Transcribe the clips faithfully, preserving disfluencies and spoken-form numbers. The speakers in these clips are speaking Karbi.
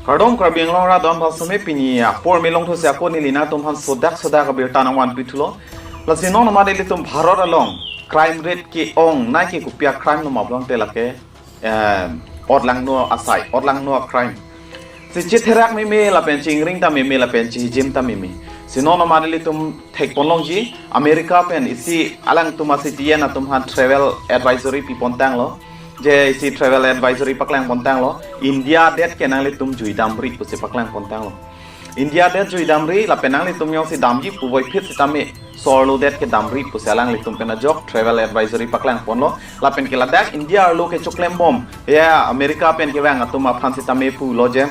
Kardom Karbi Anglong arat, don bhal sitame pini apor melong those ako neli nangtum aphan sodak sodak abirta nangvanpi thulo. Lasi non amat ilitum Bharat along crime rate ke-ongnei ke kopi a-crime nom pulote lake, eh, otlangno asai, otlangno a-crime. Si chetherak meme lapen chingring ta meme lapen chihijim ta meme. Si non amat ilitum thekpon longji, America pen isi alangtum a-citizen atum aphan travel advisory pipontanglo. Je isi travel advisory paklangpontanglo. India adet ke nanglitum juidamri pusi paklangpontanglo. India adet juidamri lapen nanglitum jongsi damji puvoiphit sitame so arlo adet ke damri pusi alanglitum pen ajok travel advisory paklangponlo. Lapen ke ladak India arlo ke choklembom, ya, America pen kevang atum aphan sitame pulo je,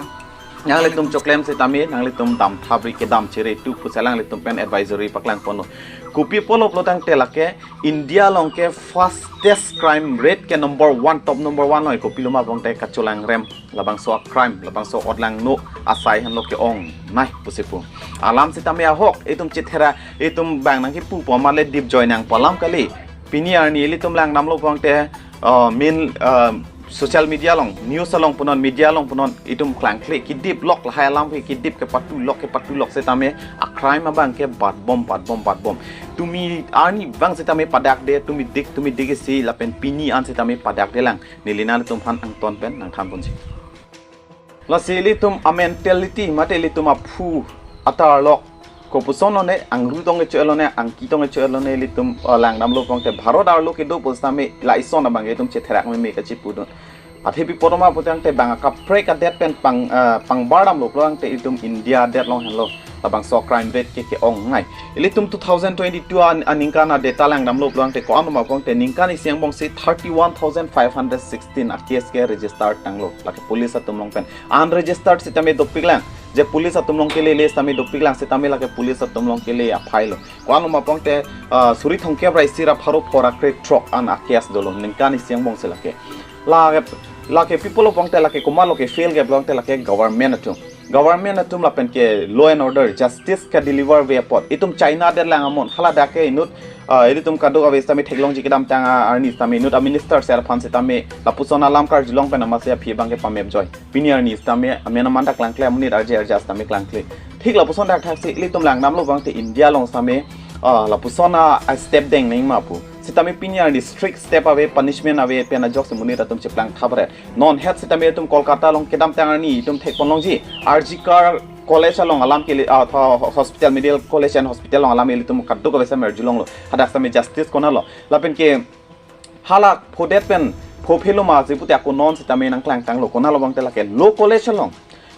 nanglitum choklem sitame nanglitum damthapri, kedam chere tu pusi alanglitum pen advisory paklangponlo. Kopi apotlo pulotangte lake India along ke fastest crime rate ke number one, top number one noi kopilo ma pulote kacholangrem labangso a-crime, labangso otlangno asai henlo ke-ongnei pusi pu. Alam sitame ahok, itum chethera, itum bang nangkipupo amat le dipjoi nangpo alam kali. Pini arni ilitum langdamlo pulote, uh, main, uh, social media along, news along punon, media along punon, itum klangkle, kediplok lahai alam ke, kedip kepatulok, kepatulok sitame a-crime abang ke batbom, batbom, batbom. Tumi arni abang sitame padakde, tumidik, tumidik isi lapen pini an sitame padakdelang. Neli nangtum aphan angton pen nangthanponji. Lasi ilitum a-mentality mate ilitum aphu atarlok kopuson lone, angru tong kecho-et lone, angki tong kecho-et lone, ilitum, uh, langdamlo pulote Bharat arlo kedo pusitame la ison abang itum chetherak meme kachipudun. Athe pi apotlo ma pulotangte bang akaprek adet pen pang, uh, pangbardamlo pulotangte itum India adet along henlo labangso crime rate ke ke-ongnei. Ilitum two thousand twenty-two an, aningkan a-data langdamlo pulotangte ko-an ma pulotangte ningkan isi angbong si thirty-one thousand five hundred sixteen a-case ke registered tanglo lake police atum along pen. Unregistered sitame dopiklang, je police atum along kelele sitame dopiklang, sitame lake police atum along kele aphailo. Ko-an ma pulotangte, ah, suri thomkep ra isi ra pharo phor ra krethrok an a-case dolo ningkan isi angbong si lake. Lake, lake pi apotlo pulotangte lake komatlo ke-fail ke pulotangte lake government atum. Government atum lapen ke law and order, justice ke-deliver ave apot. Itum China adet lang amon, haladak ke inut, ah, ilitum kadokave sitame theklongji, kedamtang arni sitame inut a-minister sir aphan sitame lapuson alam karjulong pen amatsi aphi abang ke pamepjoi. Pini arni sitame amen aman ta klangkle, amonit arje arja sitame klangkle. Thik lapuson dak thaksi ilitum langdamlo pulotangte India along sitame, ah, lapuson a, a-step deng nangji ma pu. Sitame pini arni strict step ave, punishment ave pen ajoksi monit atum cheplang thapret. Non het sitame itum Kolkata along kedamtang arni itum thekpon longji, R G Kar College along alam kele, ah, tho-, hospital, medical college and hospital along alam ilitum kadokave sitame arjulonglo. Hadak sitame justice konatlo. Lapen ke hala phodet pen phophelo ma si pute ako non sitame nangklangtanglo, konatlo pulotangte lake law college along,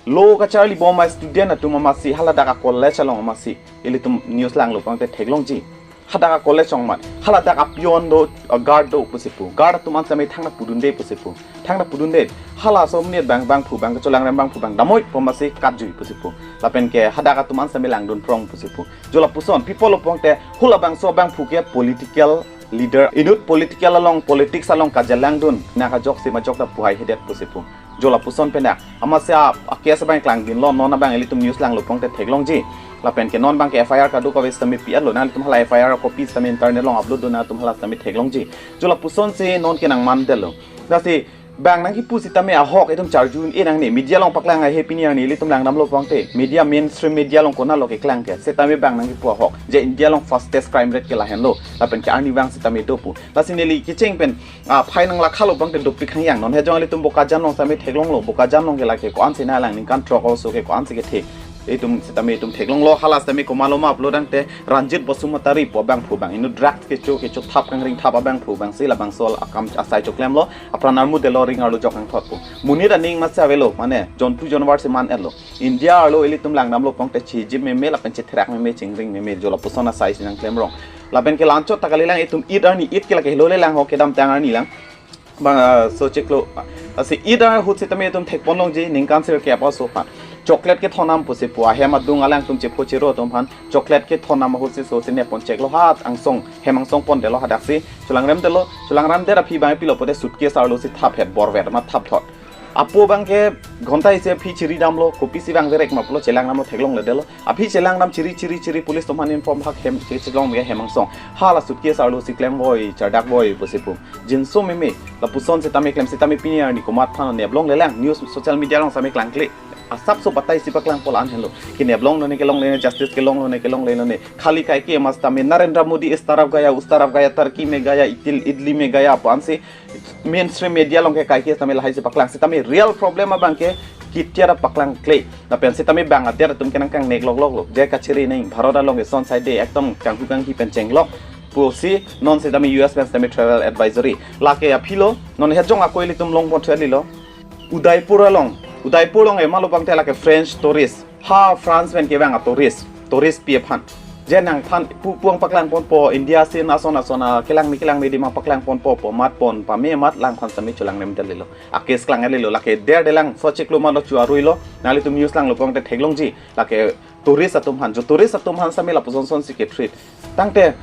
law kacharlibom a-student atum amatsi haladak a-college along amatsi ilitum news langlo pulotangte theklongji. Hadak a-college along amat haladak a-peon do, a-guard do pusi pu. Guard atum an sitame thangta pudunde pusi pu. Thangta pudunde. Halaso amonit bang, bangphu bang, kacholangrem bangphu bang damoi pu amatsi katjui pusi pu. Lapen ke hadak atum an sitame langdunphrong pusi pu. Jo lapuson, pi apotlo pulotangte halabangso bangphu ke political leader, inut political along, politics along kajelangdun nangkajoksi majok ta pu haihedet pusi pu. Jo lapuson pen dak amatsi a, a-case abang klangdinlo, non abang ilitum news langlo pulotangte theklongji. Lapen ke non abang ke F I R kadokave sitame pi-etlo, nanglitum hala F I R copy sitame internet along upload do, nangtum hala sitame theklongji. Jo lapuson si non ke nangmandetlo. Lasi bang nangkipu sitame ahok itum charju-e nangne, media along paklang ahe pini arni ilitum langdamlo pulotangte. Media, mainstream media along konatlo keklang ke. Sitame bang nangkipu ahok, je India along fastest crime rate ke lahenlo. Lapen ke arnivang sitame do pu. Lasi neli kecheng pen, ah, phai nanglakhalo pulotangte dopik hangyang. Non het jong ilitum Bokajan along sitame theklonglo. Bokajan along ke lake ko-ansi nanglang ningkan throk arloso ke ko-ansi kethe. Itum sitame itum theklonglo, hala sitame komatlo ma pulotangte Ranjit Basumatary pu abangphu bang, inut drugs kecho, kechothap kangringthap abangphu bangsi labangso akam asai choklemlo, apran armut delo, ring arlo jok angthot pu. Monit aning amatsi avelo, mane jontu jonwar si man-etlo. India arlo ilitum langdamlo pulotangte chihijim meme lapen chetherak meme, chingring meme, jo lapuson asai si nangklemrong. Lapen ke la-anchot ta kalilang, itum Eid arni, Eid ke lake helo lelang ho, kedamtang arni lang. Bang, ah, so chiklo. Lasi Eid ahut sitame itum thekpon longji ningkan sirkep aso aphan chocolate kethondam pusi pu, ahem adung alangtum chepho chero atum aphan chocolate kethondam ahut si so si nepon cheklo, hat angsong, hem angsong pondetlo hadaksi. Cholangremdetlo, cholangremdet aphi bang pilo pute suitcase arlo si thaphet, borvet ma thapthot. Apo bang ke ghonta isi aphi chiridamlo, kopisi bang verek ma pulo chelangnamlo, theklongledetlo. Aphi chelangdam chiri chiri chiri, police atum aphan inform, hak hem ke chelong me hem angsong. Hala suitcase arlo si klemvoi, chardakvoi pusi pu. Jinso meme, lapuson sitame klem sitame pini arni komat aphan neplonglelang, news social media along sitame klangkle. Asapso batai si paklangpo la-an henlo. Kinep longlone kelonglone, justice kelonglone kelonglone. Khali kaike ma sitame Narendra Modi is taraf gaya, us taraf gaya, Turkey mein gaya, Itil, Italy mein gaya pu ansi mainstream media along ke kaike sitame lahai si paklang. Sitame real problem abang ke kitia ra paklang kle. Lapen sitame bang adet atum ke nangkangnek lokloklo. Je kachere nang Bharat along eson saide ekdom kanghu kanghi pen chenglok pusi non sitame U S pen sitame travel advisory. Lake aphi lo, non het jong ako ilitum longpon thalilo. Udaipur along, Udaipur along ema lo abang te lake French tourist. Ha France pen kevang a tourist, tourist pi aphan. Je nangphan pu puang paklangponpo, India si na ason ason a kelang mi kelang mi di ma paklangponpo, pu matpon, pame mat langphan sitame chulang nem dalilo. A case klang dalilo, lake der delang, so chiklo ma lo chu aruilo, nanglitum news langlo abang te theklongji, lake tourist atum aphan, jo tourist atum aphan sitame lapuson son si ke treat. Tangte,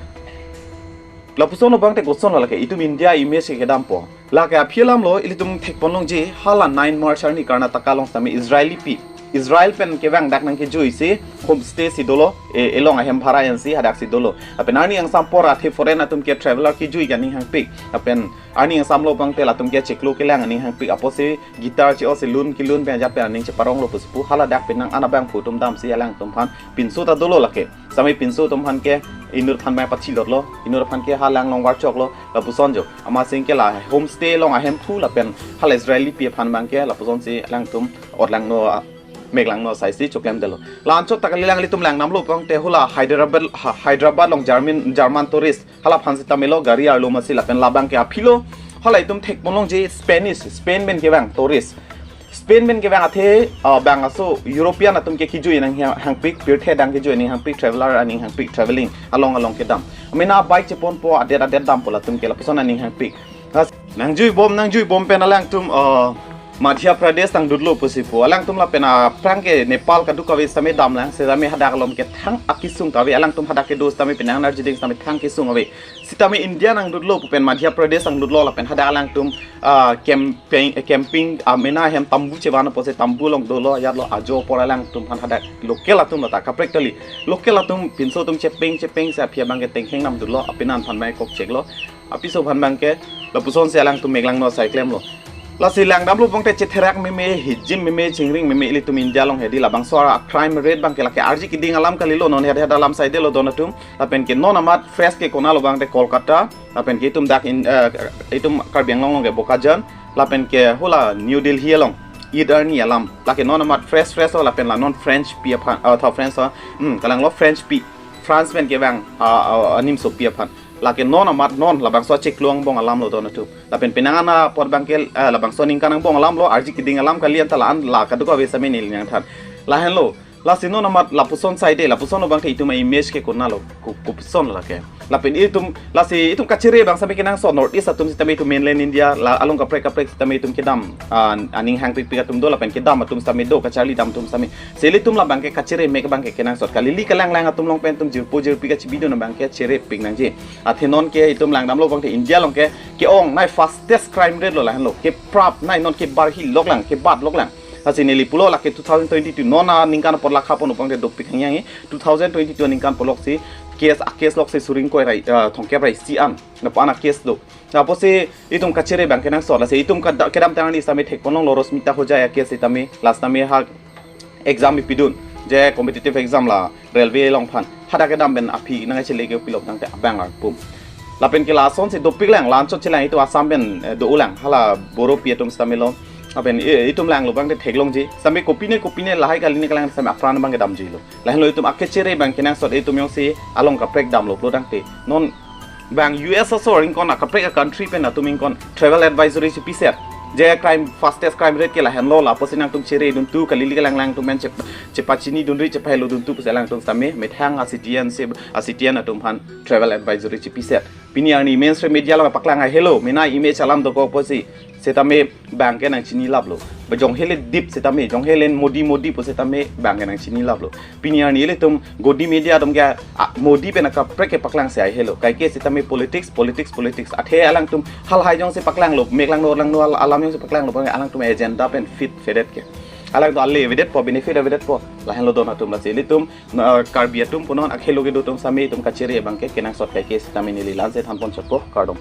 lapuson lo abang te koson lo lake, itum India image ke kedampo. Lake aphi alam lo, ilitum thekpon longji, hala nine March arni Karnataka along sitame Israeli pi. Israel pen kevang dak nangkejui si, homestay si dolo, e, elong ahem bhara en si, hadak si dolo. Lapen arni angsam apor athe foreign atum ke traveler kejui ke aning hangpik. Lapen arni angsam lo abang te latum ke chiklo kelang aning hangpik. Apotsi guitar che-o si lun kelun pen ajat pen aning cheparonglo pusi pu. Hala dak pen nang ana abang pu atum damsi alangtum aphan pinso ta dolo lake. Sitame pinso atum aphan ke inut aphan abang pathi lotlo, inut aphan ke halang along varchoklo, lapuson jo. Amatsi ke la homestay along ahemphu lapen hala Israeli pi aphan abang ke lapuson si alangtum otlangno, a, meklangno asai si choklem delo. La anchot ta kalilang, ilitum langdamlo abang te hula Hyderabad, ha, Hyderabad along German, German tourist. Hala aphan sitame lo gari arlo masi lapen labang ke aphi lo. Hala itum thekpon longji Spanish, Spain pen kevang tourist. Spain pen kevang athe, ah, bang aso European atum ke kejui nang hang-, hangpik, pirthe adang kejui aning hangpik, traveler aning hangpik, traveling along along kedam. Amena bike cheponpo, adet adet dampo latum ke lapuson aning hangpik. As-, nangjuibom, nangjuibom pen alangtum, ah, Madhya Pradesh tang dutlo pusi pu. Alangtum lapen aphrang ke Nepal kadokave sitame damlang, sitame hadak along ke thang akesung kave, alangtum hadak kedo sitame penang narjiding sitame thang kesung ave. Sitame India nang dutlo pu pen Madhya Pradesh tang dutlo lapen hadak alangtum, ah, camping, eh, camping, ah, amena hem tambu chevan apotsi tambu along dolo, ajat lo ajo apor alangtum aphan hadak local atum lata kaprek kali. Local atum pinso atum chepeng chepeng si aphi abang ke tengheng nam dutlo, apenan aphan abang kok cheklo. Apiso aphan abang ke lapuson si alangtum meklangno asai klemlo. Lasi langdamlo abang te chetherak meme, hijim meme, chingring meme ilitum India along hedi, labangso a crime rate abang ke lake arji keding alam kalilo, non hedi hedi alam saide lo don atum. Lapen ke non amat fresh ke konatlo abang te Kolkata, lapen ke itum dak in, eh, itum Karbi Anglong along ke Bokajan, lapen ke hula New Delhi along Eid arni alam. Lake non amat fresh fresh lo lapen la non French pi aphan, eh, tha French, hmm, kalanglo French pi. France pen kevang, ah, ah, animsopi aphan. Lake non amat non labangso chiklo angbong alam lo don atum. Lapen penang ana apor abang ke, eh, labangso aningkan angbong alam lo, arji keding alam kali, anta la-an la kadokave sitame neli nangthan. Lahenlo, lasi non amat lapuson saide, lapuson lo abang te itum image ke konatlo, ko-, kopuson lake. Lapen itum, lasi itum kachere abang sitame kenangsot North East atum sitame itum mainland India, la along kaprek kaprek sitame itum kedam, ah, aning hangpikpik atum do, lapen kedam atum sitame do, kacharli dam atum sitame. Si ilitum labang ke kachere mek abang ke kenangsot. Kalili kalanglang atum along pen itum jirpo jirpi kachebi dun abang ke cherepik nangji. Athe non ke itum langdamlo abang te India along ke, ke-ongnei fastest crime rate lo lahenlo. Keprapnei, non kebarhi loklang, kebat loklang. Lasi neli pulo lake two thousand twenty-two non aningkan apor lakha pon abang te dopik hangyangi. Two thousand twenty-two aningkan apor lok si case, a case lok si suri ingkoi ra, eh, thomkep ra isi an. Lapu an a case do. Lapusi itum kachere abang kenangsot, lasi itum kada-, kedamtang arni sitame thekpon longlo Rosmita Hojai a case sitame, la sitame ha exam pi pidun, je competitive exam la railway along aphan. Hadak kedam pen aphi nang chele ke pilok tangte abang arpum. Lapen ke lason si dopik lang, la anchot chelang itum Assam pen, eh, do-olang, hala Boro pi atum sitame lo. Lapen, eh, itum langlo abang te theklongji. Sitame kopine kopine lahai kalini kalang sitame apran abang kedamjilo. Lahenlo itum akachere abang kenangsot, itum jongsi along kaprek damlo pulo tangte. Non abang U S aso ingkon akaprek a country pen atum ingkon travel advisory chipiset. Je crime, fastest crime rate ke lahenlo, lapusi nangtum chere duntu, kalili kalanglang atum pen chep-, chepachini dunri, chepahelo duntu pusi alangtum sitame methang a citizen si, a citizen atum aphan travel advisory chipiset. Pini arni mainstream media along paklang ahelo, mena image alam dokok pusi. Sitame abang ke nangchinilaplo. Ba jong hele dip sitame, jong hele Modi Modi pu sitame abang ke nangchinilaplo. Pini arni ilitum Godi media atum ke, ah, Modi pen akaprek ke paklang si ahelo. Kaike sitame politics, politics, politics. Athe alangtum halahai jongsi paklanglo, meklangno langno al-, alam jongsi paklanglo, alangtum agenda pen fit fedet ke. Alangtum ale evedetpo, benefit evedetpo. Lahenlo don atum, lasi ilitum, ah, Karbi atum punon akhelo kedo atum sitame itum kachere abang ke kenangsot, kaike sitame neli la-an si thanpon chotpo, kardom.